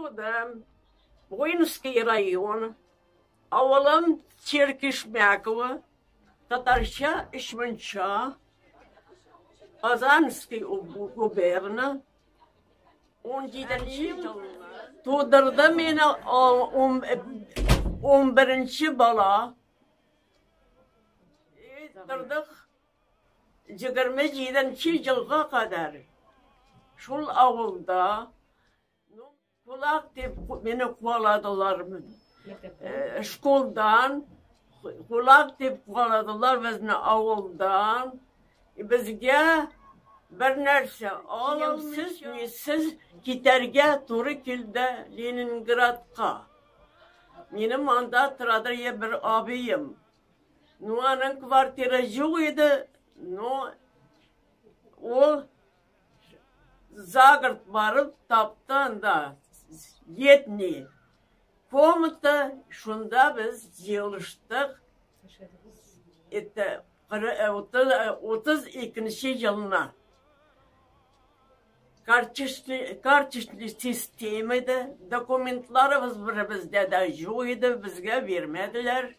Тудым. Буинский район. Авылым Черкишмяково. Татарча Ишмунча. Казанский губерна. 17 ел тудырды мине 11 бала. Тордык 27 елга кадәр. Шул авылда кулак дип мине куаладылар. Школдан кулак дип куаладылар безне авылдан. Безгә бер нәрсә алымсыз, нисез китәргә туры килде Ленинградка. Минем анда торадыр бер абыем. Ну, аның квартира юк иде, но ул загород барып тапты анда летний комната, шунда без җыелыштык. Это 32 елына. Карточный системада документларыбыз беребездә дә юк иде, безгә бирмәделәр.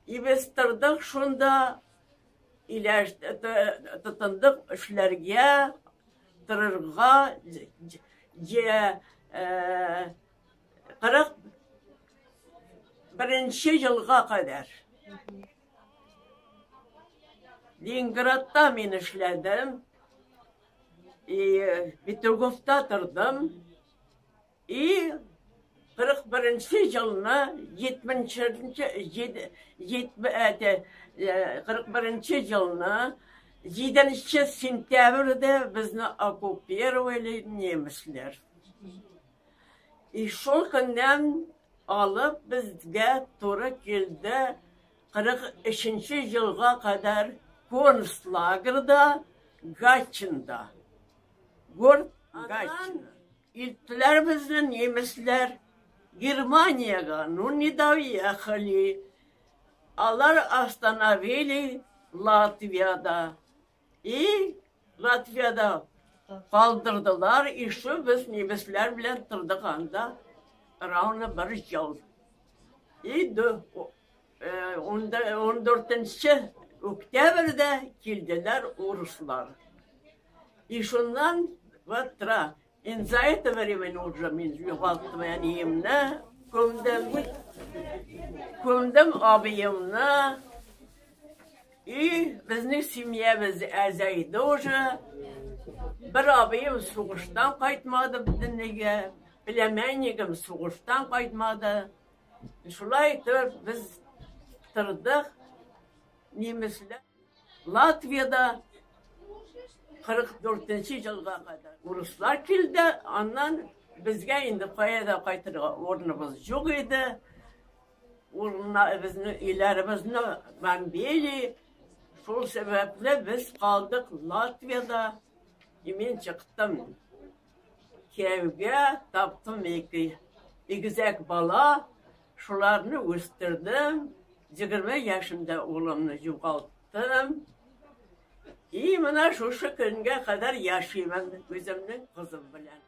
И без тордык шунда, тотындык эшләргә, торырга, 41 елга кадәр. Ленинградта мин эшләдем, и Петергофта тордым, и 41 елны, 41 елны, 7 сентябрьдә безне оккупировали немецләр. И шул көннән алып безгә туры килде 43 елга кадәр концлагерда Гатчинда. Город Гатчина. Илттеләр безне немецләр Германиягә, ну не доехали. Алар остановили Латвияда. И Латвияда калдырдылар, и шу без немецләр белән тордык анда равно бер ел. И 14 октябрьдә килделәр урыслар. И шуннан вот тора. И за это время уже мин югалттым әниемне, күмдем, күмдем абыемны. И безнең семьябыз әзәйде уже. Бер абыем сугыштан кайтмады дөньяга, племяннигым сугыштан кайтмады. Шулай итеп без тордык немецләр Латвияда 44 елга кадәр. Урыслар килде, аннан безгә инде кая да кайтырга урыныбыз юк иде. Урынна безне өйләребезне бомбили. Шул сәбәпле без калдык Латвияда. И мин чыктым. Кияүгә таптым ике игезәк бала. Шуларны үстердем. 20 яшемдә улымны югалттым. И менә шушы көнгә кадәр яшимен үземнең кызым белән.